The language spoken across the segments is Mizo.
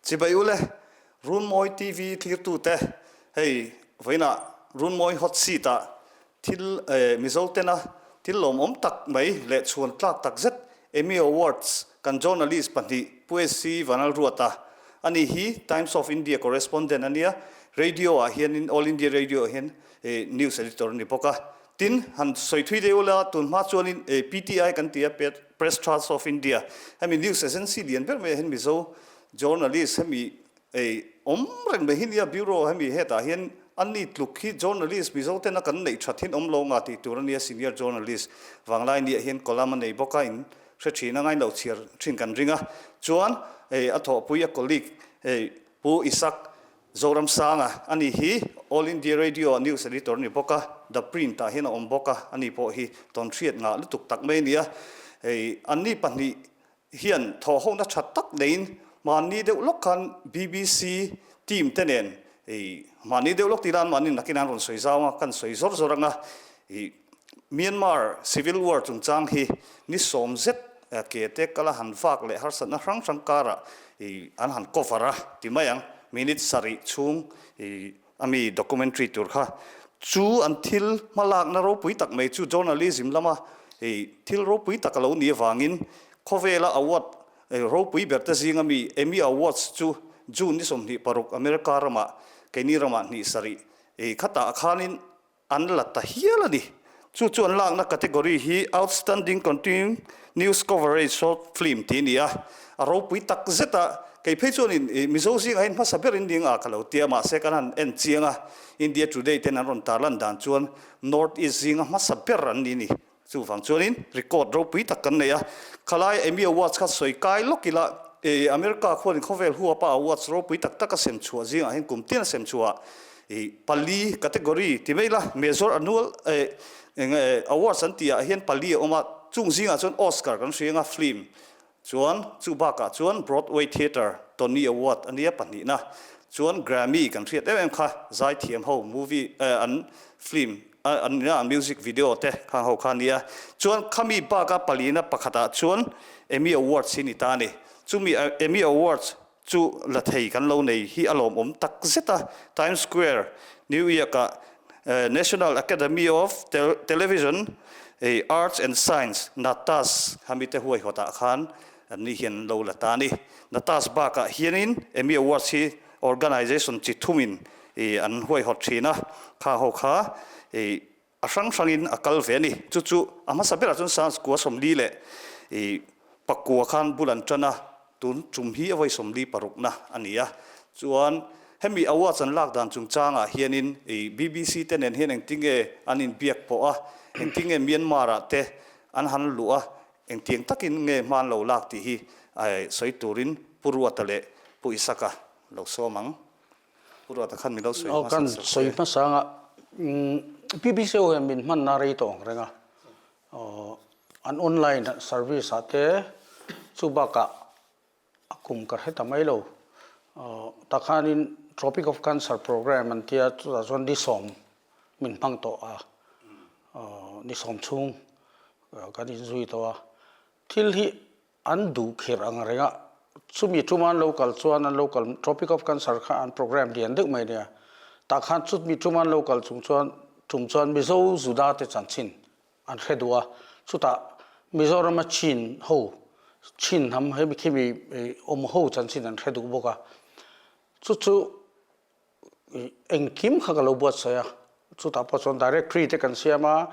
Chibai ule, Runmawi TV thlirtute, hei vawiinah Runmawi hot seat ah thil Mizo tena thil lawmawm tak mai leh chhuan tlak tak zet Emmy Awards kan journalist pahnih Pu SC Vanlalruata a ni hi Times of India correspondent a nia, radio ah hianin All India Radio ah hian news editor a ni bawk a. Tin, han sawi thui deuh ula, tun hma chuanin PTI kan ti a, Press Trust of India, hemi news agency lian ber mai ah hian Mizo journalist hemi awm reng mai hi nia, bureau hemi hetah hian an ni tluk hi journalist Mizo tena kan neih that hin awm lo nga tih tur a nia, senior journalist vanglai niah hian column a nei bawk a, in hre thin a ngain lo chhiar thin kan ring a. Chuan a thawhpui a colleague Pu Isaac Zoramsanga a ni hi All India Radio ah news editor a ni bawk a, The Print ah hian a awm bawk a, ani pawh hi tawnhriat ngah lutuk tak mai a ni a. Hei anni pahnih hian thawhhona tha tak neiin mahni deuh lawk khan BBC team te nen hei mahni deuh lawk tih lan mahni nakin an rawn sawi zau ang a, kan sawi zawr zawr ang a. Ih Myanmar civil war chungchang hi ni sawm zet ke te kala han vak leh harsatna hrang hrang karah ih an han cover a ti mai ang. Minute sarih chhung ih a mi documentary tur kha chu an thil hmalakna ropui tak mai chu journalism lama ih thil ropui tak a lo nih avangin khawvela award ropui ber te zinga mi Emmy Awards chu June ni 26 America ramah keini ramah hnih sarih ih khatah khanin An la ta hial a ni. Chu chu an lakna category hi Outstanding Continuous Coverage Short Film tih a ni a, a ropui tak zet a. Kei phei chuanin Mizo zingah hian hmasa berin ding a ka lo ti a, mahse kan han en chiang a, India Today ten an rawn tarlan dan chuan North East zinga hmasa ber an ni a ni. Chuvang chuanin record ropui tak kan nei a, khalai Emmy Awards kha sawi kai lawk ila, i America khuanin khawvel huapa awards ropui tak tak a sem chhuah zingah hian kum tin a sem chhuah i pali category ti mai ila, major annual awards an tih ah hian pali a awm a, chung zingah chuan Oscar kan hria anga film Chuan chu bakah chuan Broadway Theatre Tony Award a nia pahnihna chuan Grammy kan hriat em em kha zaithiam ho movie an film an nia music video te khang ho kha nia chuan khami baka palina pakhatah chuan Emmy Awards hi ni ta a ni. Chumi Emmy Awards chu la thei kan lo nei hi a lawmawm tak zet a, Times Square, New York-ah National Academy of Television Arts and Science, NATAS, khami te huaihawtah khan an ni hian an lo la ta a ni. NATAS bakah hianin Emmy Awards hi organization chi thumin an huaihawt thin a, kha ho kha A hrang hrangin a kal ve a ni. Chu chu a hmasa berah chuan Sans kua 40 leh i pakua khan bul an tan a, tun tum hi a vawi 46na a ni a. Chuan hemi awards an lak dan chungchangah hianin i BBC te nen hian engtinge an inbiak pawh a, engtinge Myanmar-ah te an han luh a, engtiang takin nge hma an lo lak tih hi sawi turin Pu Ruata leh Pu Isaka lo sawm ang. Pu Ruata khan min lo sawi hmasa Kan sawi hmasa anga BBC ho hian min hmanna rei tawh ang reng a, an online service ah te chu bakah a kum ka hre ta mai lo, tah khanin Tropic of Cancer program an tia chutah chuan ni sawm min hmang tawh a, ni sawm chhung kan inzui tawh a, thil hi An duh khirh ang reng a, chumi tuma an lo kal chuan an lo kal Tropic of Cancer kha an program lian deuh mai nia. Tah khan chutmi tuma an lo kal chung chuan tum chuan Mizo Juda te chanchin an hre duh a, chutah Mizorama Chin ho Chin hnam hemi khimi awm ho chanchin an hre duh bawk a, chu chu Engkim kha ka lo buatsaih a, chutah pawh chuan directory te kan siam a,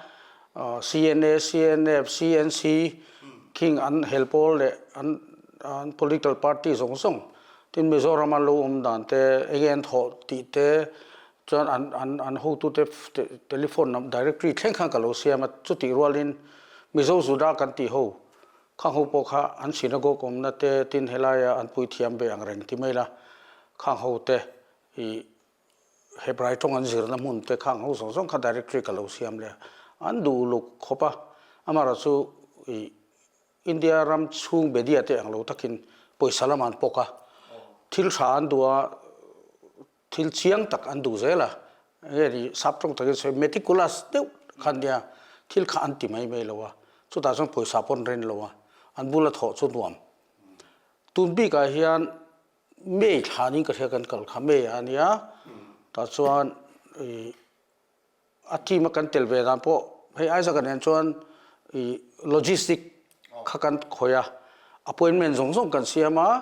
CNA, CNF, CNC khing an hel pawl leh an an political party zawng zawng tin Mizoram an lo awm dan te enge an thawh tih te chuan an an an hotute telephone lam directory thleng khan ka lo siam a, chutih rualin Mizo Juda kan tih ho khang ho pawh kha an synagogue awmna te tin helaia an puithiam ve ang reng ti mai la khang ho te i Hebrai tawng an zirna hmun te khang ho zawng zawng kha directory ka lo siam leh a, an duh uluk khawp a, amaherawh chu i India ram chhung media te ang lo takin pawisa lam an pawk a, thil tha an duh a, thil chiang tak an duh zel a, enge ni sap tawng takin sawi meticulous deuh kha nia thil kha an ti mai mai lo a, chutah chuan pawisa pawh an ren lo a, an bula thawh chu nuam. Tun bikah hian. May thla niin ka hria kan kal kha May a nia tah chuan ih a team a kan tel ve dan pawh hei Isaac-a nen chuan ih logistic kha kan khawih a appointment zawng zawng kan siam a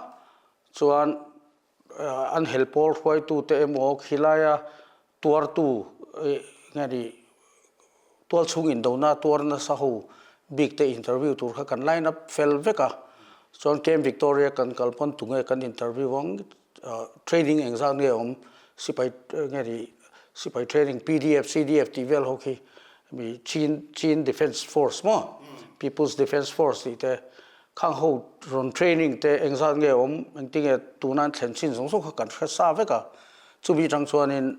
chuan an hel pawl hruaitute emaw khilaia tuartu ih nge ni tual chhung indona tuar nasa ho bik te interview tur kha kan line up fel vek a chuan Camp Victoria kan kal pawn tunge kan interview ang training engzat nge awm sipai nge ni sipai training PDF CDF tih vel ho khi mi Chin Chin Defence Force maw People's Defence Force tih te khang ho rawn training te engzat nge awm engtinge tuna an thlen chin zawng zawng kha kan hre sa vek a chumi atang chuanin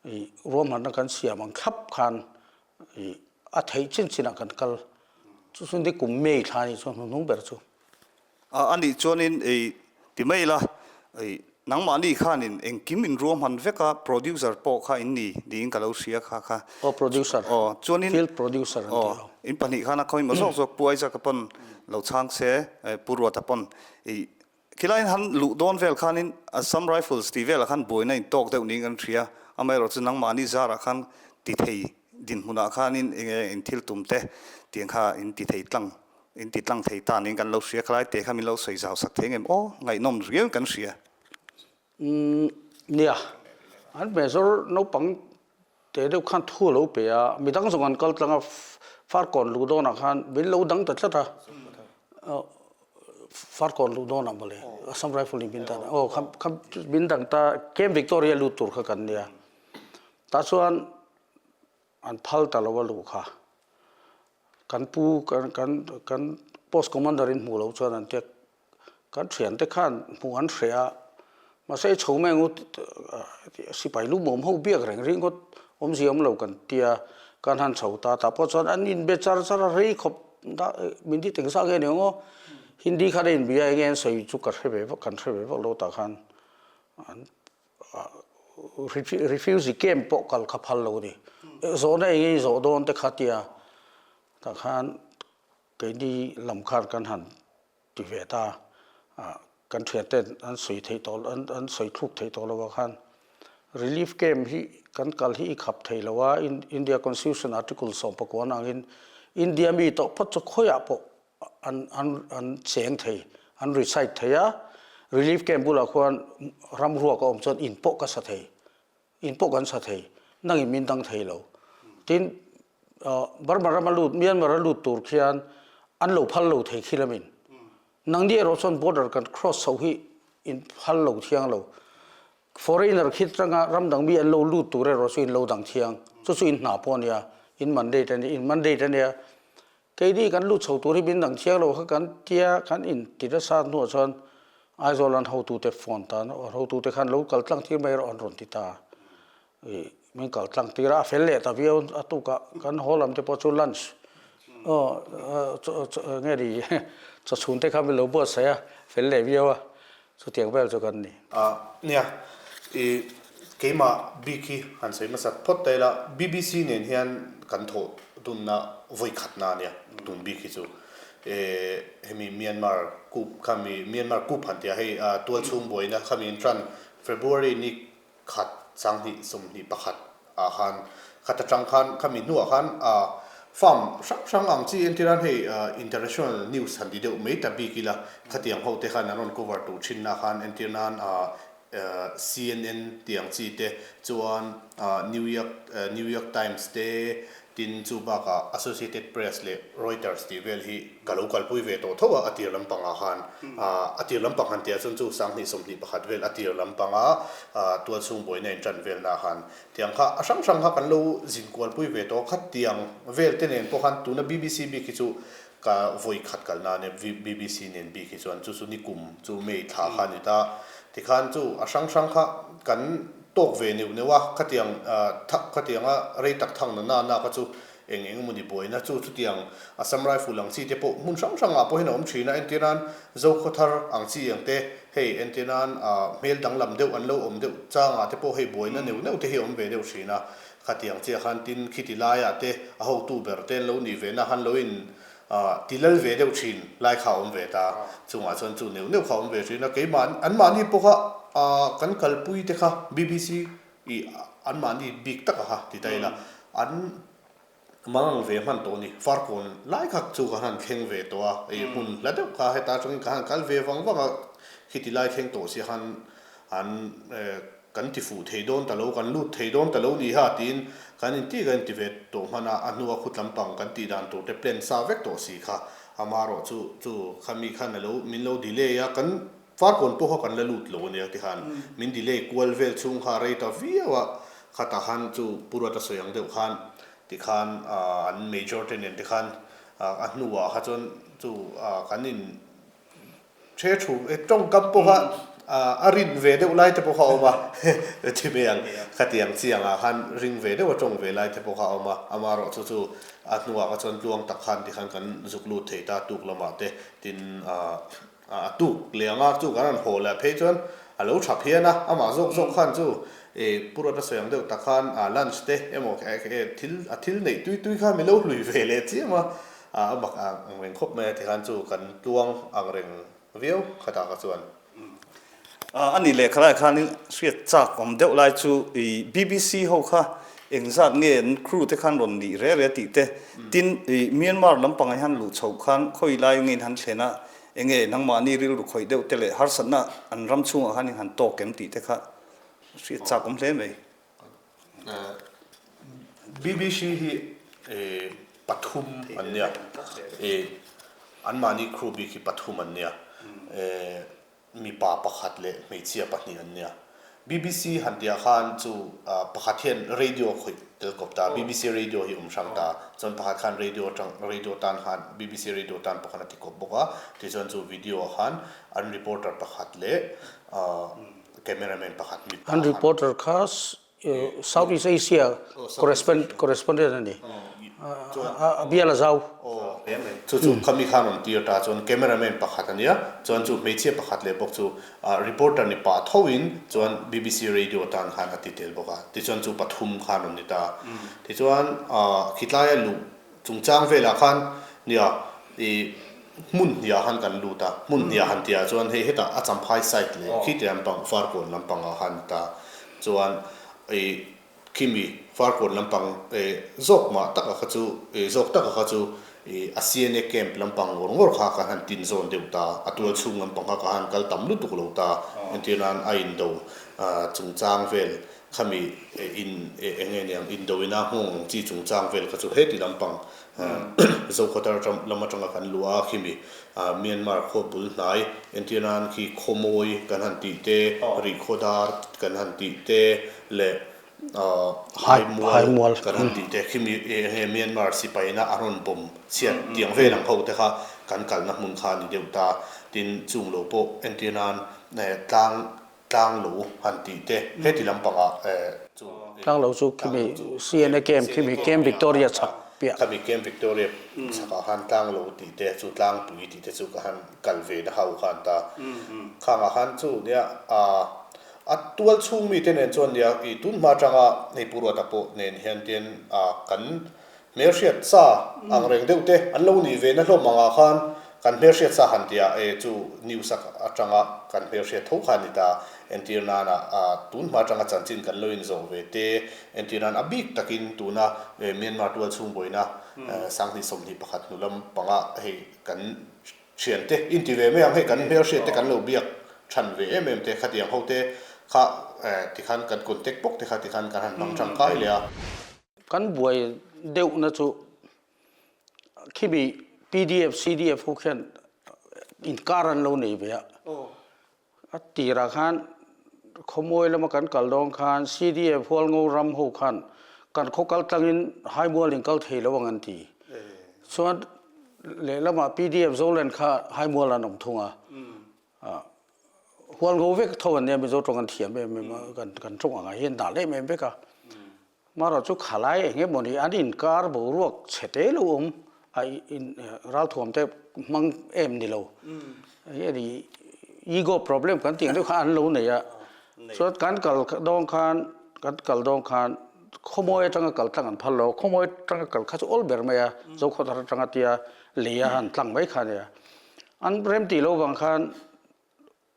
ih ruahmanna kan siam ang thlap khan ih a theih chin chinah kan kal chu chu ni kum May thla anih chuan hnuhnung ber chu. A anih chuanin ih ti mai ila ih nangmahni khanin engkim in ruahman vek a producer pawh kha in ni niin ka lo hria kha kha. Aw producer. Aw chuanin field producer an ti lo. Aw in pahnih khan a khawimawh zawk zawk Pu Isaac-a pawn lo chhang se Pu Ruata pawn ih Khilaiin han luh dawn vel khanin Assam Rifles tih velah khan buaina in tawk deuh niin kan hria. Amaherawhchu nangmahni zarah khan ti thei dinhmunah khanin enge in thil tum te tiang kha in ti thei tlang in ti tlang thei ta niin kan lo hria. Khalai te kha min lo sawi zau sak thei ngem aw ngaihnawm riau in kan hria. Umm nia, an major naupang Teh deuh khan thu a lo pe a, midang zawng an kal tlang a, Farkawn luh dawnah khan min lo dang ta tlat a, Farkawn luh dawnah mawle, Assam Rifle in min dan a, aw kha min dang ta, Camp Victoria lut tur kha kan nia, tah chuan an phal ta lo a luh kha, kan pu kan kan post commander in hmuh loh chuan an tia Kan thiante khan hmuh an hreh a, mahse i chho mai ngut sipai lumawm ho biak reng ringawt awmzia awm lo kan tia kan han chho ta tah pawh chuan an inbe char char a rei khawp minti teng zak nge ni ang aw Hindi khan a inbia enge an sawi chu ka hre ve vak kan hre ve vak lo tah khan an refugee camp pawh kal kha phal lo a ni zawhna enge i zawh dawn te kha tia tah khan keini lam khan kan han Ti ve ta a, kan thianten an sawi theih tawh an an sawi thluk theih tawh lo ah khan relief camp hi kan kal hi i khap thei lo a, India Constitution Article 19 angin India mi tawh phawt chu khawiah pawh an an an cheng thei an reside thei a, relief camp bulah khuan ram ruak a awm chuan in pawh ka sa thei. In pawh kan sa thei, nangin min dang thei lo. Tin, Burma rama lut, Myanmar a lut tur khian an lo phal lo thei khi lamin. Nangni erawh chuan border kan cross chhoh hi in phal lo thiang lo. Foreigner khi atanga ram dang mi an lo lut tur erawh chu in lo dang thiang. Chu chu in hna pawh a nia, in mandate a nia, in mandate a nia. Keini kan lut chho tur hi min dang chiang lo kha kan tia kan in ti nasa hnuah chuan Aizawl an hotute phone tan a, hotute khan lo kal tlang tir mai erawh an rawn ti ta. Ih min kal tlang tir a, a fel leh ta viau a tukah kan haw lam te pawh chu lunch aw nge ni chawchhun te kha min lo buatsaih a, fel leh viau a. Chutiang vel chu kan ni. A, nia, i keimah bik hi han sawi hmasak phawt ta ila, BBC nen hian kan thawh dunna vawi khatna a nia, tun bik hi chu. E, hemi Myanmar coup khami, Myanmar coup han tia hei tualchhung buaina khami in tan February ni khat 20 21 ah khan khat atang khan khami hnuah khan farm hrang hrang ang chi entir an hei international news han ti deuh mai ta bik ila khatiang ho te khan an rawn cover tur thin na khan entir nan CNN tih ang chi te chuan New York New York Times te Tin, chu bakah Associated Press leh Reuters tih vel hi ka lo kalpui ve tawh tho a, a tir lampangah khan. A tir lampang han tihah chuan chu 20 21 vel a tir lampanga tualchhung buaina intan velnaah khan tiang kha a hrang hrang kha kan lo zin kualpui ve tawh a, khatiang vel te nen pawh khan tuna BBC bik hi chu ka vawi khat kalna a nia, BBC nen bik hi chuan chu chu nikum chu May thla kha a ni ta. Tikhan chu a hrang hrang kha kan Tawk ve neuh neuh a, khatiang khatianga rei tak thang na na na kha chu eng eng emaw ni buaina chu chutiang Assam Rifle ang chi te pawh hmun hrang hrang ah pawh hian a awm thin a, entir nan Zokhawthar ang chi ang te hei entir nan hmel danglam deuh an lo awm deuh chang ah te pawh hei buaina neuh neuh te hi a awm ve deuh thin a, khatiang chiah khan tin khiti lai ah te a hotu ber te an lo nih ve na khan lo in. Ti lal ve deuh thin lai kha a awm ve ta. Chungah chuan chu neuh neuh kha a awm ve thin a. Keimah anmahni pawh kha kan kalpui te kha BBC i anmahni bik taka kha ti ta ila an mangang ve hman tawh a ni. Farkawn lai kha chu ka han thleng ve tawh a, ei hmun hla deuh kha heta atangin ka han kal ve vang vang a, khiti lai thleng tawh si khan an Kan ti fuh thei dawn ta lo, kan lut thei dawn ta lo ni ha tiin kan inti kan inti ve tawh hman a, a hnua khut lampang kan tih dan tur te plan sa vek tawh si kha. Amarawh chu chu kha mi khan a lo min lo delay a, kan farkawn pawh kha kan la lut lo a nia tikhan min delay kual vel chhung kha a rei ta viau a, khatah khan chu Pu Ruata sawi ang deuh khan tikhan an major te nen tikhan a hnuah kha chuan chu kan in Hre thu e tawngkam pawh kha a rin ve deuh lai te pawh kha a awm a, ti mai ang, khatiang chiang ah khan ring ve deuh a tawng ve lai te pawh kha a awm a, amaherawh chu chu a hnuah kha chuan tluang tak khan tikhan kan zuk lut thei ta tuk lamah te, tin a tuk leh anga chu kan han haw leh phei chuan a lo tha phian a, amah zawk zawk khan chu e Pu Ruata sawi ang deuh tak khan lunch te emaw thil a thil neih tui tui kha min lo hlui ve leh chiam a, A mak ang reng khawp mai a tikhan chu kan tluang ang reng viau khatah ka chuan. A nih leh khalai khanin hriat chak awm deuh lai chu i BBC ho kha engzat nge an crew te khan rawn nih re re tih te, tin i Myanmar lampangah hian luh chhoh khan khawi lai nge in han thlen a, enge nangmahni rilru khawih deuh te leh harsatna an ram chhungah khan in han tawk em tih te kha hriat chak awm hle mai. BBC hi pathum an nia, anmahni crew bik hi pathum an nia, mipa pakhat leh hmeichhia pahnih an nia. BBC han tihah khan chu pakhat hian radio a khawih tel kawp ta, BBC radio hi awm hrang ta, chuan pakhat khan radio atang radio tan khan BBC radio tan pawh khan a ti kawp bawk a, tichuan chu video ah khan an reporter pakhat leh Cameraman pakhat mipa An reporter kha South East Asia correspondent a ni. A bial a zau. Chu chu khami khan rawn tir ta chuan cameraman pakhat a nia, chuan chu hmeichhia pakhat leh bawk chu reporter ni pah tho in chuan BBC radio tan khan a ti tel bawk a, tichuan chu pathum khan rawn ni ta. Tichuan khitlaia luh Chungchang velah khan nia i hmun hniah khan kan lut a, hmun hniah han tihah chuan hei hetah a Champhai side leh khiti lampang Farkawn lampangah khan ta chuan i khimi Farkawn lampang zawk mah taka kha chu zawk taka kha chu i a CNA camp lampang ngawr ngawr kha kan han tin zawn deuh ta, a tual chhung lampang kha ka han kal tam lutuk lo ta, entirnan a indo chungchang vel Khami in eng nge niang indoina nghawng ang chi chungchang vel kha chu heti lampang Zokhawtar lam atanga kan luh a khimi Myanmar khaw bul hnai entir nan khi Khawmawi kan han tih te, Rihkhawdar kan han tih te leh Haimual kan han tih te khimi eng nge Myanmar sipaina a rawn bawm chhiat tiang vel ang ho te kha kan kalna hmun kha a ni deuh ta. Tin chung lo pawh entir nan tlang Tlang lo han tih te heti lampangah chu Tlang lo chu khimi CNA camp khimi Camp Victoria chhak piah. Khami Camp Victoria chhakah khan tlang lo tih te chu tlangpui tih te chu ka han kal ve na ho khan ta. Khangah khan chu nia a tual chhung mite nen chuan nia i tun hma atanga hei Pu Ruata pawh nen hian tin kan Hmelhriat sa ang reng deuh te an lo nih ve na hlawm angah khan kan hmelhriat sa han tia e chu news atanga kan hmelhriat tho kha a ni ta. Entir nana tun hma atanga chanchin kan lo inzawh ve te, entir nan a bik takin tuna Myanmar tual chhung buaina 2021 hnu lam panga hei kan thiante inti ve mai ang hei kan hmelhriat te kan lo biak than ve em em te khatiang ho te kha tikhan kan contact bawk te kha tikhan kan han hmang tangkai leh a. Kan buai deuhna chu khimi pdf, CDF ho khian inkar an lo nei ve a. A tirah khan khawmawi lama kan kal dawn khan CDF Hualngo ram ho khan kan khaw kal tlangin Haimual in kal thei lo ang an ti. Chuan lehlamah pdf Zoland kha Haimual an awm thung a. Hualngo vek tho an nia Mizo tawng an thiam em em a, kan tawng angah hian dah leh em em vek a. Marawh chu khalai eng emaw ni an inkar boruak chhe te lo awm a in ralthuam te hmang em ni lo hi ani ego problem kan tih ang deuh kha an lo nei a chuan kan kal dawn khan kan kal dawn khan. Khawmawi atanga kal tlang an phal lo, Khawmawi atanga kal kha chu awl ber mai a, Zokhawthar atanga tia lei a han tlang mai kha a nia. An rem tih lo vang khan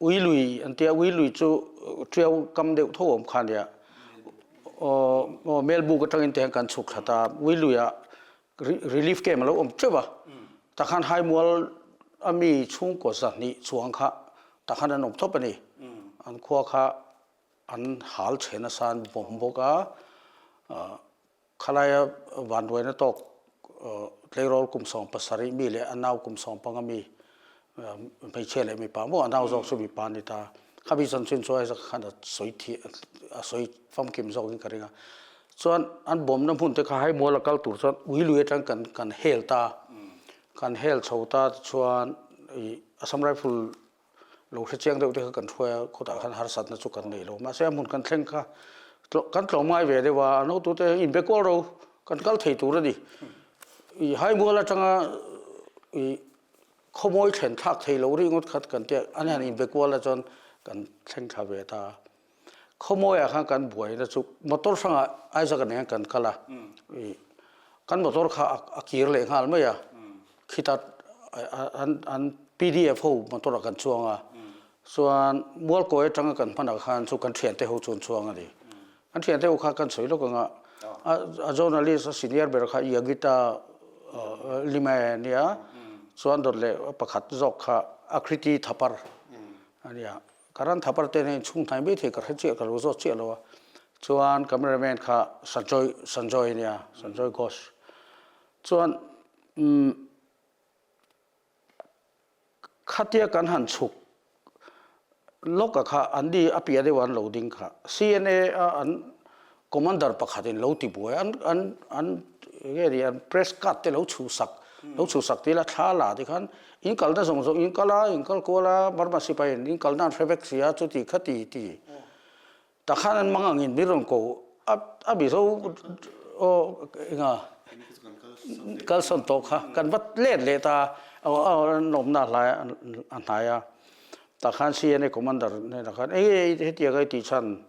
Ui lui an tia, ui lui chu tiau kam deuh tho awm kha a nia. Aw Melbuk atangin te hian kan chhuk thla ta, ui luiah relief camp a lo awm teuh a, takhan Haimual a mi chhungkaw zahnih chuang kha takhan an awm thawp a ni. An khua kha an hal chhe nasa an bawm bawk a, Khalaia vanruaina tawk tleirawl kum 70 mi leh a nau kum 15 mi hmeichhia leh mipa maw a nau zawk chu mipa a ni ta. Khami chanchin chu Isaac khan a sawi thih a sawi famkim zawkin ka ring a. Chuan an bawmna hmun te kha Haimual a kal tur chuan ui lui atang kan kan hel ta. Kan hel chho ta tichuan ih Assam Rifle Lo hre chiang deuh te kha kan hruai a, khawtah khan harsatna chu kan nei lo. Mahse a hmun kan thleng kha kan tlawm ngai ve deuh a, an hotute inbe kual ro kan kal thei tur a ni. I Haimual atanga i khawmawi thlen thlak thei lo ringawt khat kan tia, an han inbe kual a chuan kan thleng thla ve ta. Khawmawiah khan kan buaina chu motor hrangah Isaac a nen kan kal a, i kan motor kha a kir leh nghal mai a, khita an an PDF ho motor ah kan chuang a, chuan Mualkawi atanga kan hmanah khan chu kan thiante ho chu an chuang a ni. Kan thiante ho kha kan sawi lawk ang a, a journalist a senior ber kha Yagita Limaye a nia, chuan dawt leh pakhat zawk kha Akriti Thapar a nia. Karan Thapar te nen chhung hnai mai thei ka hre chiah ka lo zawt chiah lo a, chuan cameraman kha Sanjoy Sanjoy a nia, Sanjoy Ghosh. Chuan umm khatia kan han chhuk lawk a kha an ni a piah deuh an lo ding kha CNA a an commander pakhat in lo ti buai an an an nge ni an press card te lo chhuhsak lo chhuhsak tih ila thla la ti khan in kalna zawng zawng in kal a in kal kual a Burma sipai in in kalna an hre vek si a chuti khati ti Tah khan an mang angin min rawn ko a, a Mizo aw enga kalsawn tawh kha kan va let leh ta a, an awmna a hlai a hnai a. Tah khan CNA commander hnenah khan enge hetiang a i tih chhan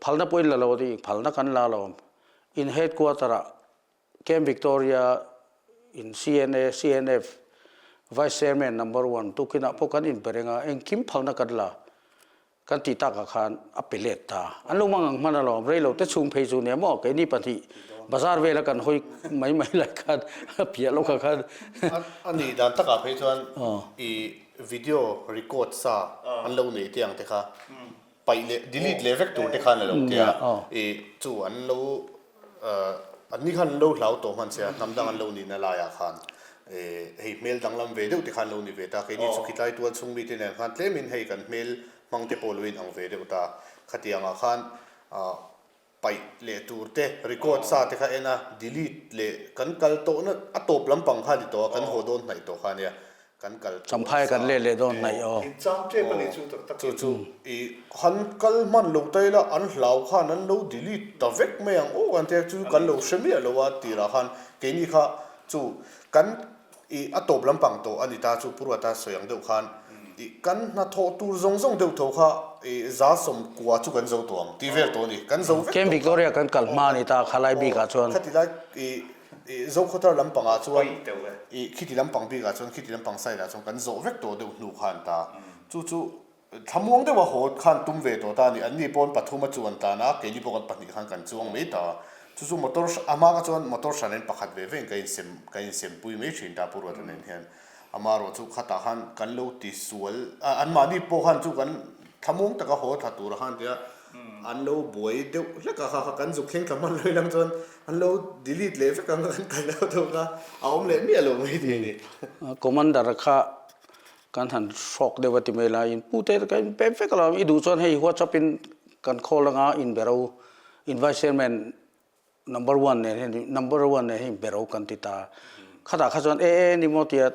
phalna pawh in la lo a ti, phalna kan la lo in headquarter ah Camp Victoria in CNA, CNF Vice Chairman number one tukinah pawh kan inpe reng a, engkim phalna kan la. Kan tih takah khan a pe let ta. An lo mang ang hman alawm, rei lo te chhung phei chu nia maw, keini pahnih bazar vela kan hawi mai mai lai khan a piah lawkah khan. A nih dan takah phei chuan i video record sa an lo nei te ang te kha paih leh delete leh vek tur te khan a lo tia i chu an lo an ni khan an lo hlau tawh hman che a, hnam dang an lo nihna laiah khan hei hmel danglam ve deuh te khan lo ni ve ta, keini chu khitlai tual chhung mite nen khan tlemin hei kan hmel hmang te pawh lo inang ve deuh ta, khatiangah khan paih leh tur te record sa te kha en a, delete leh kan kal tawhna a tawp lampang kha a ni tawh a, kan haw dawn hnaih tawh kha a nia. Kan kal tawh Champhai kan let leh dawn hnaih aw. In chang tep a nih chu tak tak in. Chu chu i han kal hman lo ta ila an hlau khan an lo delete ta vek mai ang aw kan tia chu kan lo hre miah lo a tirah khan keini kha chu kan i a tawp lampang tawh a ni ta chu Pu Ruata sawi ang deuh khan i kan hnathawh tur zawng zawng deuh tho kha i 90% chu kan zo tawh ang tih vel tawh a ni kan zo vek tawh Camp Victoria kan kal hma a ni ta khalai bikah chuan. Khati lai i I Zokhawthar lampangah chuan i khiti lampang bikah chuan khiti lampang side ah chuan kan zawh vek tawh deuh hnu khan ta. Chu chu thlamuang deuha haw khan tum ve tawh ta a ni. Anni pawn pathum a chuan tan a, keini pawh kan pahnih khan kan chuang mai ta. Chu chu motor a hma kha chuan motor hran in pakhat ve vein ka insem ka insempui mai thin ta Pu Ruata nen hian. Amaherawh chu khatah khan kan lo ti sual a, anmahni pawh khan chu kan thlamuang taka haw thla tura khan tia an lo buai deuh hlek a kha kha kan zuk thleng thla hman lo ilang chuan an lo delete leh vek ang kan kal deuh deuh kha a awm leh miah lo mai thei a ni. Commander kha kan han hrawk deuh a ti mai laiin pu te ka in pe vek alawm i duh chuan hei whatsapp in kan call anga inbero in vice chairman Number one nen hian number one nen hian bero kan ti ta. Khatah kha chuan e e ni maw tia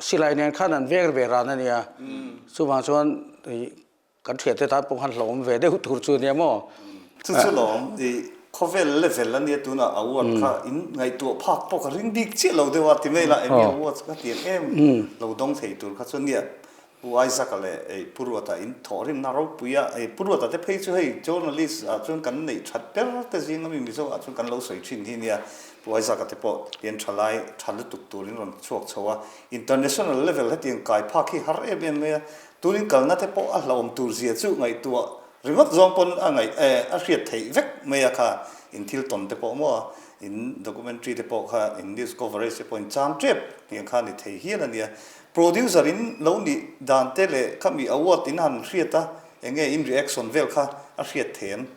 silai nen khan an vek ve ran a nia. Chuvang chuan kan thiante tan pawh khan hlawm ve deuh tur chu a nia maw. Chu chu lawm i khawvel level a nia tunah award kha in ngaihtuah phak pawh ka ring bik chiah lo deuh a ti mai la Emmy Awards ka tiang em lo dawng thei tur kha chu nia. Pu Isaac-a leh ei Pu Ruata in thawhrimna ropui a, ei Pu Ruata te phei chu hei journalist ah chuan kan neih that ber te zing ami Mizo ah chuan kan lo sawi thin hi nia. Pu Isaac-a te pawh hian tha lai tha lutuk turin rawn chhuak chho a, international level hetiang kai phak hi har em em mai a, tunin kalna te pawh a hlauhawm tur zia chu ngaihtuah ringawt zawng pawn a ngaih a hriat theih vek mai a kha in thil tawn te pawh maw in documentary te pawh kha in news coverage te pawh in cham tep tiang kha ni thei hial a nia. Producer in lo nih dan te leh khami award in han hriat a, enge in reaction vel kha a hriat thei em?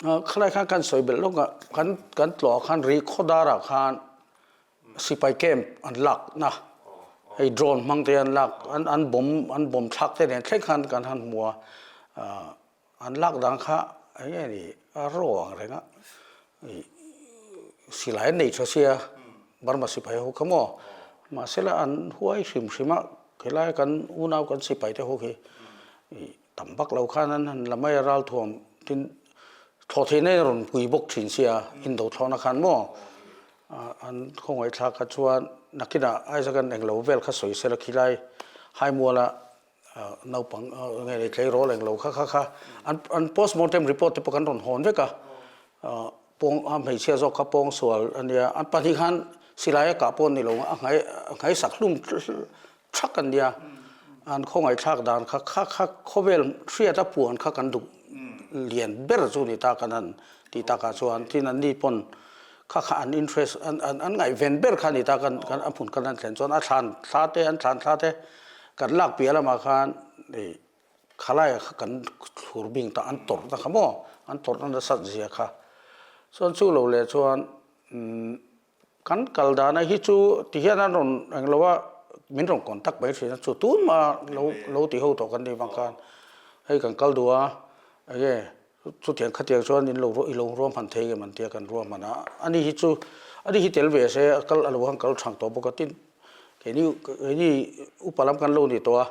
Khalai khan kan sawi belh lawk a, kan kan tlawh ah khan ri khawdar ah khan sipai camp an lak na, hei drone hmang te an lak an an bomb an bomb thlak te nen thleng khan kan han hmu a, An lak dan kha eng nge ni a ro ang reng a, ih silai an nei tha sia Burma sipai ho kha maw mahsela an huai hrim hrim a helai kan unau kan sipai te ho khi ih tam vak lo khan an han la mai a ralthuam tin thlawh theihna in a rawn pui bawk thin sia indo thlawhna khan maw an khawngaihthlak kha chuan nakinah Isaac an englo vel kha sawi sela khilai haimuala naupang nge ni tleirawl englo kha kha kha an an postmortem report te pawh kan rawn hawn vek a pawng a hmeichhia zawk kha pawngsual a nia an pahnih khan silai a kah pawh a ni lo a nghai a nghaisak hlum thak a nia an khawngaihthlak dan kha kha kha khawvel hriat a puan kha kan duh lian ber chu ni ta kan han tih takah chuan tin an ni pawn kha kha an interest an an an ngaihven ber kha a ni ta kan kan a hmun kan han thlen chuan a thlan thla te an thlan thla te kan lak piah lamah khan ih khalai kha kan thlur bing ta an tawrh na kha maw an tawrh na nasat zia kha chuan chu lo leh chuan umm kan kal dana hi chu ti hian an rawn englo a min rawn contact mai thin a chu tunmah lo lo ti ho tawh kan nih vang khan hei kan kal duh a enge Chutiang khatiang chuan in lo i lo ruahman thei em an tia kan ruahman a, ani hi chu ani hi tel ve se a kal a lo han kal thang tawh bawk a tin keini keini upa lam kan lo ni tawh a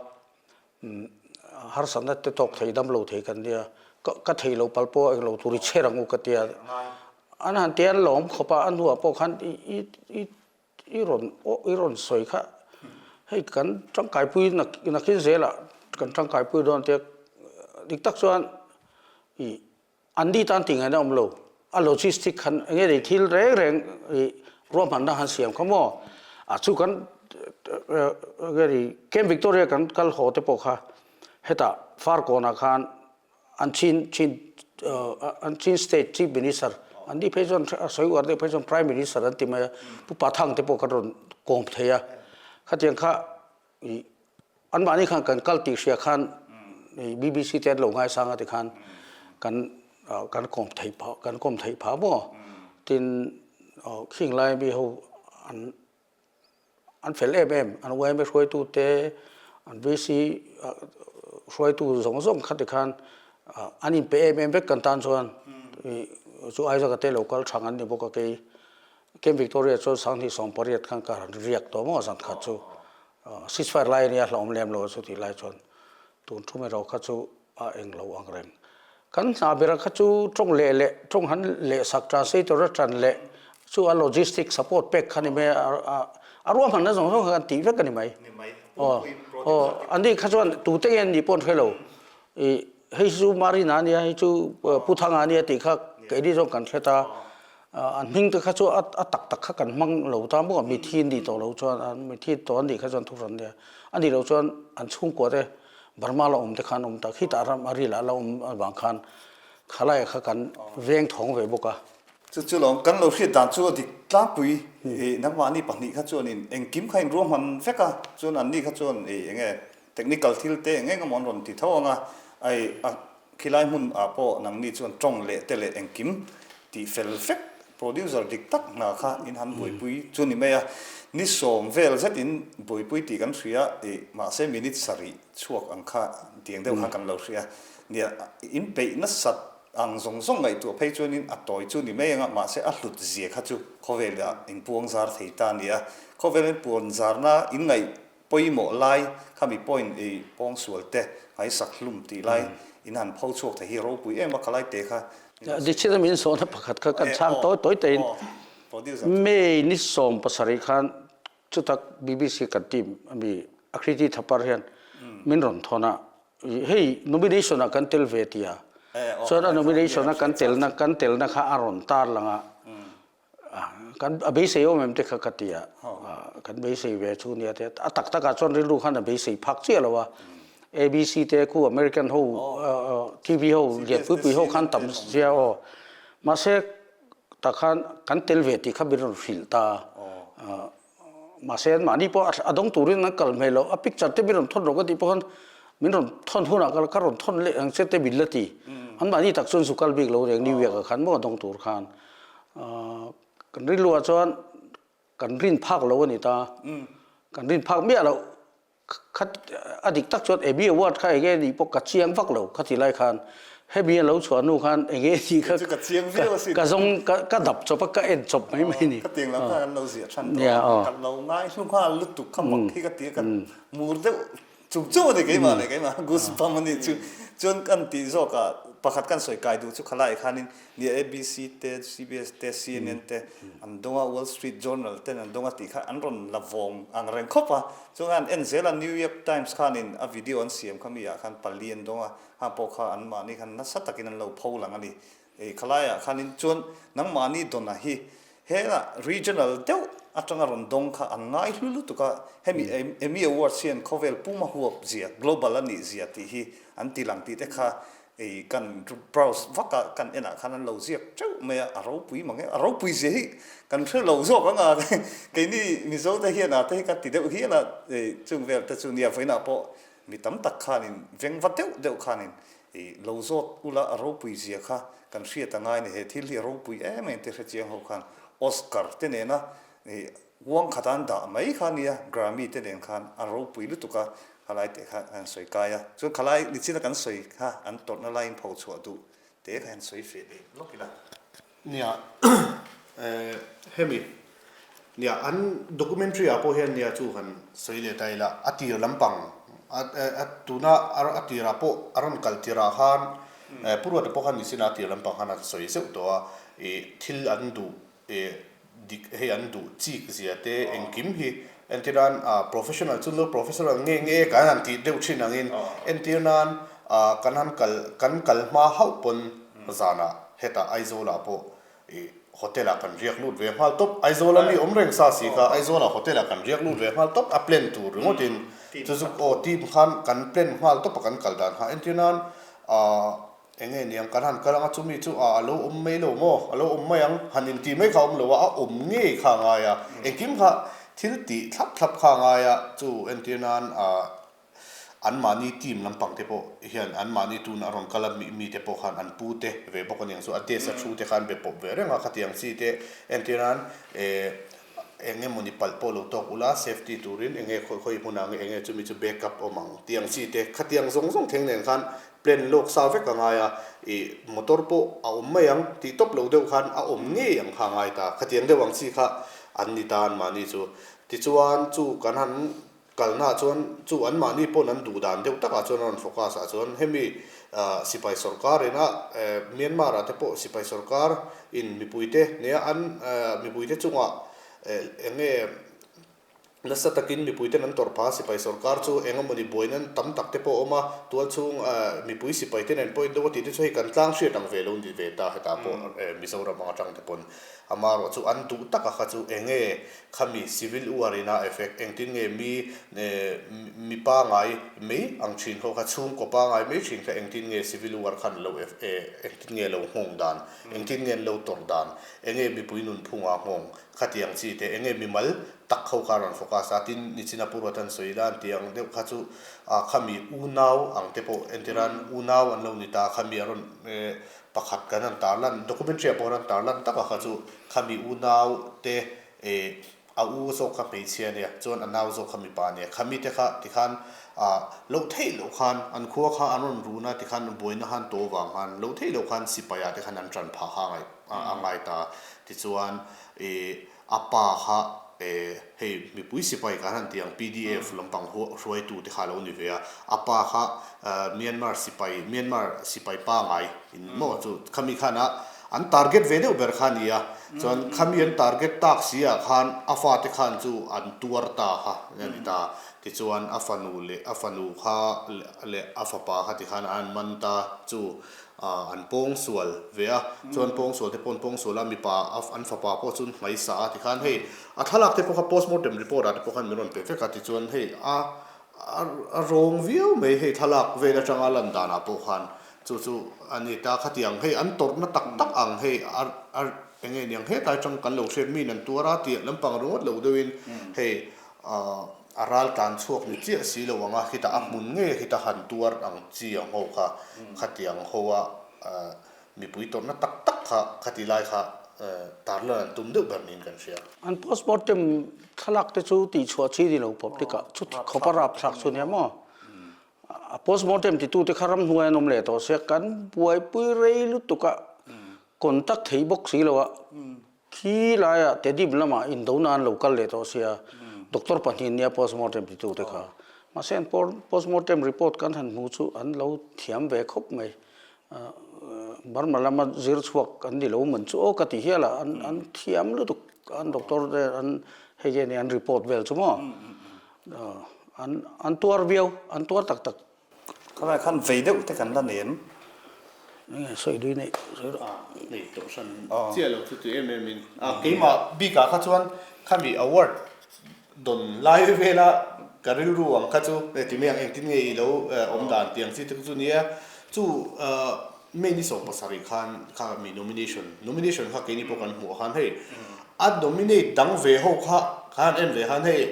harsatna te tawk thei dam lo thei kan nia ka ka thei lo pal pawh englo tur i chher ang u ka tia an han tia an lawm khawp a a hnuah pawh khan i i i I rawn aw i rawn sawi kha hei kan tangkaipui nakin zelah kan tangkaipui dawn tia dik tak chuan ih an ni tan tih ngaihna awm lo a logistic khan eng nge ni thil reng reng ih ruahmanna han siam kha maw a chu kan eng nge ni Camp Victoria kan kal haw te pawh kha hetah Farkawnah khan An Chin Chin an Chin State Chief Minister an nih phei chuan a sawi uar deuh phei chuan Prime Minister an ti mai a, Pu Pathang te pawh kan rawn kawm thei a, khatiang kha ih anmahni khan kan kal tih hria khan ih BBC te an lo ngaisang a ti khan kan kan kawm theih phah kan kawm theih phah maw tin khing lai mi ho an An fel em em, an yma hruaitu te, an VC hruaitu zawng zawng kha tikhan an inpe em em vek kan tan chuan chu Isaac-a te lo kal thang an ni bawk a kei Camp Victoria chuan Sanghnih 18 khan ka han riak tawh maw zan khat chu ceasefire lai a nia hlauhawm lem lo a chu tih lai chuan tun thu erawh kha chu a eng lo ang reng. Kan hna bera kha chu tawng leh leh tawng han leh sak translator a tan leh chu a logistic support pek kha ni mai a, a ruahmanna zawng zawng kha kan tih vek a ni mai. Aw aw ani kha chuan tute nge an nih pawh an hre lo. Ih hei chu Marina a nia hei chu Pu Thanga a nia tih kha keini zawng kan hre ta. An hming te kha chu a tak tak kha kan hmang lo ta maw mithi an nih tawh loh chuan mithi tawh an nih kha chuan thuhran a nia. A nih loh chuan an chhungkua te Burma la awm te khan awm ta khitah ram a ril ah la awm avang khan khalai kha kan veng thawng ve bawk a. Chu chu lawm kan lo hriat dan chu a dik tlangpui i nangmahni pahnih kha chuan in engkim kha in ruahman vek a chuan anni kha chuan i enge technical thil te eng eng emaw an rawn ti tho ang a ai a Khilai hmun ah pawh nangni chuan tawng leh te leh engkim tih fel vek producer dik tak hna kha in han buaipui chu ni mai a, ni sawm vel zet in buaipui tih kan hria ih mahse minute sarih chhuak ang kha tiang deuh khan kan lo hria nia in peih nasat ang zawng zawng ngaihtuah phei chuan in a tawi chu ni mai anga mahse a hlut zia kha chu khawvel ah in puang zar thei ta a ni a, khawvel in puan zarna in ngaih Pawimawh lai khami point i pawngsual te ngaisak hlum tih lai in han pho chhuak thei hi ropui em a khalai te kha. Dixit a min sawhna pakhat kha kan chhang tawi tawi tein May ni 17 khan chutak BBC kan team ami Akriti Thapar hian. min rawn thawn a, hei nomination ah kan tel ve tia, chuan a nomination a kan telna kan telna kha a rawn tar lang a, kan a beisei awm em te kha ka ti a, kan beisei ve chu nia te, a tak takah chuan rilru khan a beisei phak chiah lo a, ABC te khu American ho TV ho lian pui pui ho khan tam sia aw, mahse tah khan kan tel ve tih kha min rawn hrilh ta a. Mahse anmahni pawh a dawng turin an kal hmel loh, a picture te min rawn thawn rawh ka tih pawh khan min rawn thawn hunah ka ka rawn thawn leh ang che te min la ti. Anmahni tak chuan zu kal bik lo reng New York ah khan maw a dawng tur khan. Kan rilruah chuan kan rin phak lo a ni ta, kan rin phak miah loh. Kha a dik tak chuan Emmy Award kha enge nih pawh ka chiang vak lo kha ti lai khan hemi a lo chhuah hnu khan enge nih kha ka zawng ka dap chawp a ka en chawp mai mai ni. Ka tiang lam khan an lo ziah than tawh a, ka lo ngai hnu nghal lutuk kha mak hi ka ti a ka mur deuh chung chung a ni keimah leh keimah goosebump a nih chu. Chuan kan tih zawk ah pakhat kan sawi kai duh chu khalai khanin Nia ABC te, CBS te, CNN te an dawng a, Wall Street Journal ten an dawng a tih kha an rawn la vawng ang reng khawp a. Chuan an en zel a, New York Times khanin a video an siam kha mi ah khan pali an dawng a, ha pawh kha anmahni khan nasa takin an lo pho lang a ni. Ei khalaiah khanin chuan nangmahni dawna hi hela regional deuh atanga rawn dawng kha an ngai hlu lutuk a, hemi Emmy Awards hian khawvel puma huap zia, global a nih zia tih hi an ti lang tih te kha Ei kan browse vak a, kan enah khan an lo ziak teuh mai a, a ropui mang e, a ropui zia hi kan hre lo zawk ang a, keini Mizo te hian a te hi kan ti deuh hial a, ei chung vel te chu nia vawiinah pawh mi tam tak khanin veng va deuh deuh khanin ei lo zawt ula a ropui zia kha kan hriat a ngai ni, he thil hi a ropui em em te hre chiang ho khan Oscar te nena ei Uang khat an dah mai kha nia, Grammy te nen khan an ropui lutuk a, khalai teh kha an sawi kai a, chuan khalai nichina kan sawi kha an tawrhna laiin pho chhuah duh te kha an sawi feh leh lawk ila. Nia, hemi, nia an documentary ah pawh hian nia chu han sawi leh ta ila, a tir lampang, a tuna a tirah pawh a rawn kal tirah khan Pu Ruata pawh khan nichina a tir lampang khan a sawi zeuh tawh a, ih thil an duh Ih dik hei an duh chik zia te engkim hi entir nan ah professional chu no professional nge nge kan han tih deuh thin angin entir nan ah kan han kal kan kal hma hauh pawn zanah hetah Aizawl ah pawh ih hotel ah kan riak lut ve nghal tawp Aizawl a mi awm reng sa si kha Aizawl ah hotel ah kan riak lut ve nghal tawp a plan tur ringawt in chu chu aw team khan kan plan nghal tawp a kan kal dan kha entir nan ah Eng nge niang kan han kal anga chumi chu a alo awm mai lo maw? A lo awm mai ang, han inti mai kha a awm lo a, a awm ngei kha a ngai a, engkim kha thil tih thlap thlap kha a ngai a, chu entir nan ah anmahni team lampang te pawh hian anmahni tun a rawn kal a mi te pawh khan an pu te ve bawk a niang chu a desk a thu te kha an be pawp ve reng a khatiang chi te entir nan eh Eng emawni palh pawh lo tawk ula, safety turin eng nge khawi khawi hmunah nge eng nge chumi chu back up awm ang tih ang chi te khatiang zawng zawng thleng nen khan plan lawk sa vek a ngai a, ih motor pawh a awm mai ang tih tawp lo deuh khan a awm ngei ang kha a ngai ta, khatiang deuh ang chi kha an ni ta anmahni chu. Tichuan chu kan han Kalnaah chuan chu anmahni pawn an duh dan deuh takah chuan a rawn focus ah chuan hemi sipai sorkar ina Myanmar ah te pawh sipai sorkar in mipuite nia an mipuite chungah eng nge nasa takin mipuiten an tawrh phah a sipai sorkar chu eng emawni buaina tam tak te pawh a awm a tual chhung mipui sipai te nen pawh in deuh a tih te chu hei kan tlang hriat ang ve lo ni ve ta hetah pawh Mizoram ang atang te pawn amaherawh chu an duh taka kha chu eng nge Khami civil war in a effect engtin nge mi mi pangai mai ang thin ho kha chhungkaw pangai mai thin kha engtin nge civil war khan lo engtin nge lo nghawng dan engtin nge an lo tawrh dan enge mipui nunphunga nghawng khatiang chi te enge mimal tak ho kha a rawn focus a tin nichina Pu Ruatan sawi dan tih ang deuh kha chu khami unau ang te pawh entiran unau an lo ni ta khami a rawn pakhat kan han tarlan documentary ah pawh an han tarlan tak a kha chu khami unau te E, a u zawk kha hmeichhia ania, chuan a nau zawk kha mipa ania. Khami te kha tikhan ah loh theih loh khan an khua kha an rawn run a, tikhan buaina khan to vang khan loh theih loh khan sipai ah te khan an tan phah kha a ngaih a ngai ta. Tichuan e a pa kha e hei mipui sipai kan han tih ang PDF lampang hruaitu te kha a lo ni ve a, a pa kha Myanmar sipai Myanmar sipai pangai in maw chu khami khan a An target ve deuh ber kha a ni a, chuan khami an target tak si ah khan a fate khan chu an tuar ta kha a ni ta. Tichuan a fanu leh a fanu kha leh a fapa kha tikhan an man ta chu an pawngsual ve a, chuan pawngsual te pawh an pawngsual a, mipa an fapa pawh chu an hmaisa a tikhan hei a thlalak te pawh kha postmortem report ah te pawh khan min rawn pe vek a tichuan hei a a rawng viau mai hei thlalak vel atanga lan danah pawh khan chu chu a ni ta khatiang hei an tawrhna tak tak ang hei a a eng nge niang hetlai atang kan lo hriat mi in an tuar a tih lampang ringawt lo deuhin hei A ral tlan chhuak ni chiah si lo ang a, khitah a hmun ngei khita han tuar ang chi ang ho kha, khatiang ho a mipui tawrhna tak tak kha khati lai kha tarlan an tum deuh ber niin kan hria. An postmortem thlalak te chu tihchhuah chi ni lo public ah chuti khawp a rapthlak chu nia maw? A postmortem titute kha ramhnuai an awm leh tawh sia kan buaipui rei lutuk a contact thei bawk si lo a. Khi laiah Tedim lamah indona an lo kal leh tawh sia, doctor pahnih nia postmortem titu te kha. Mahse an postmortem report kan han hmu chu an lo thiam ve khawp mai. Burma lama zir chhuak an ni lo man chu aw ka ti hial a, an thiam lutuk an doctor te an hei nge ni an report vel chu maw. An tuar viau, an tuar tak tak. Khalai khan vei deuh te kan la nen. Enge sawi dui neih sawi rawh. Nei tawh hran chiah lo chu ti em em in. Keimah bikah kha chuan khami award dawn lai vela ka rilru ang kha chu ti mai ang engtin nge i lo awm dan tih ang chi te chu nia. Chu May ni 70 khan kha mi nomination nomination kha keini pawh kan hmuh khan hei a nominate dang ve ho kha khan en ve khan hei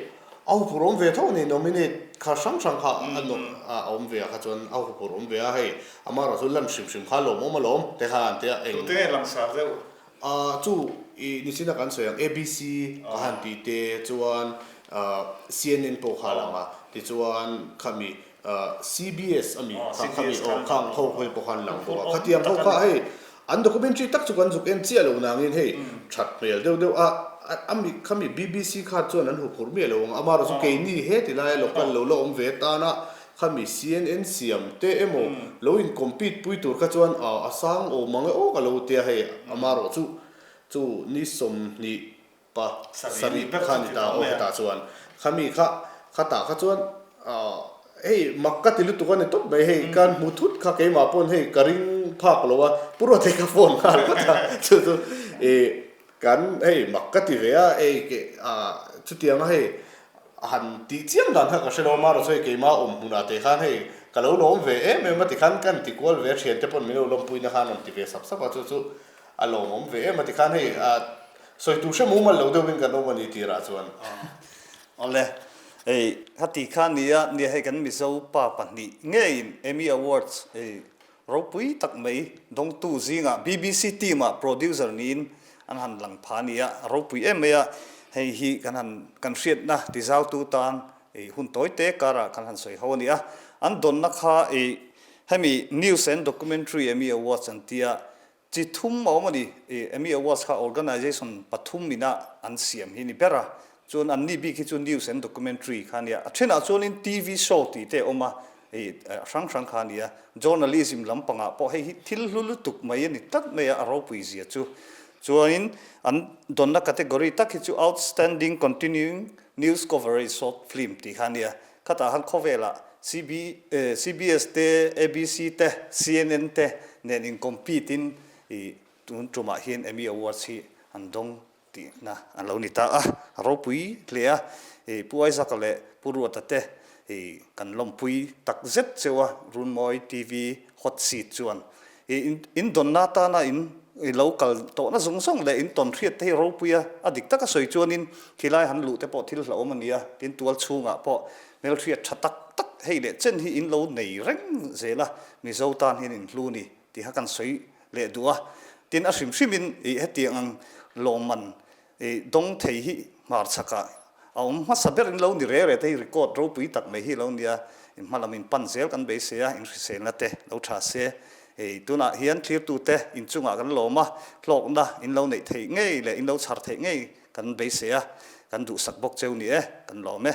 A huphurh awm ve tho a ni, nominate kha hrang hrang kha a nawm a awm ve a kha chuan a huphurh awm ve a, hei amaherawh chu lan hrim hrim kha a lawmawm alawm te kha an ti a, eng. Tute nge langsar deuh? A chu i nichina kan sawi ang ABC ka han tih te chuan CNN pawh kha a lang a, tichuan khami CBS a mi kha khami aw khang ho hawi pawh khan lang bawk a, khatiang ho kha hei an documentary tak chu kan zuk en chiah lo nangin hei that hmel deuh deuh a a mi khami BBC kha chuan an huphurh miah lo ang amaherawh chu keini heti laia local lo la awm ve tana khami CNN siam te emaw lo in compete pui tur kha chuan a sang awm ang e aw ka lo tia hei amaherawh chu chu ni 20 Pa sarih kha ni ta aw hetah chuan khami kha khatah kha chuan hei mak ka ti lutuk a ni tawp mai hei kan hmu thut kha keimah pawn hei ka ring phak lo a Pu Ruatei ka phone nghal vat a chu chu ih kan hei mak ka ti ve a hei ke ah chutianga hei han tih chiam dan kha ka hre lo a marawh chu hei keimah awm hmunah te khan hei ka lo lawm ve em em a tikhan kan ti kual ve a thiante pawn min lo lawmpuina khan rawn ti ve sap sap a chu chu a lawmawm ve em a tikhan hei ah Sawi tur hre mumal lo deuhin kan awm a ni tirah chuan. Awle, hei hati kha nia, nia hei kan Mizo pa pahnih ngeiin Emmy Awards hei ropui tak mai dawngtu zingah BBC team ah producer niin an han lang pha nia, a ropui em mai a, hei hi kan han kan hriatna tizautu tan hei hun tawi te karah kan han sawi ho a ni a, an dawnna kha hei hemi News and Documentary Emmy Awards an tia Chi thum a awm a ni. I Emmy Awards kha organisation pathum ina an siam hi ni ber a. Chuan an ni bik hi chu news and documentary kha a nia. A thenah chuanin TV show tih te a awm a, i hrang hrang kha a nia. Journalism lampangah pawh hei hi thil hlu lutuk mai a ni tlat mai a, a ropui zia chu. Chuanin an dawnna category tak hi chu Outstanding Continuing News Coverage Short Film tih kha a nia. Khatah khan khawvelah CB, CBS te, ABC te, CNN te nen in compete in i tun tumah hian Emmy Awards hi an dawng tihna an lo ni ta a, a ropui hle a. I Pu Isaac-a leh Pu Ruata te i kan lawmpui tak zet cheu a, Runmawi TV hot seat chuan i in dawnna atana in i lo kal tawhna zawng zawng leh in tawn hriat te hi ropui a, a dik taka sawi chuanin khilai han luh te pawh thil hlauhawm a ni a, tin tual chhungah pawh hmelhriat tha tak tak hei leh chen hi in lo nei reng zel a, Mizo tan hian in hlu ni tih kha kan sawi leh duh a, tin a hrim hrimin i hetiang ang lawmman I dawng thei hi hmarchhakah a awm hmasa ber in lo ni re re te hi record ropui tak mai hi lo nia, in hma lam in pan zel kan beisei a, in hriselna te lo tha se. Hei tunah hian thlirtu te inchungah kan lawm a, hlawkna in lo neih theih ngei leh in lo chhar theih ngei kan beisei a, kan duhsak bawk cheu ni e, kan lawm e.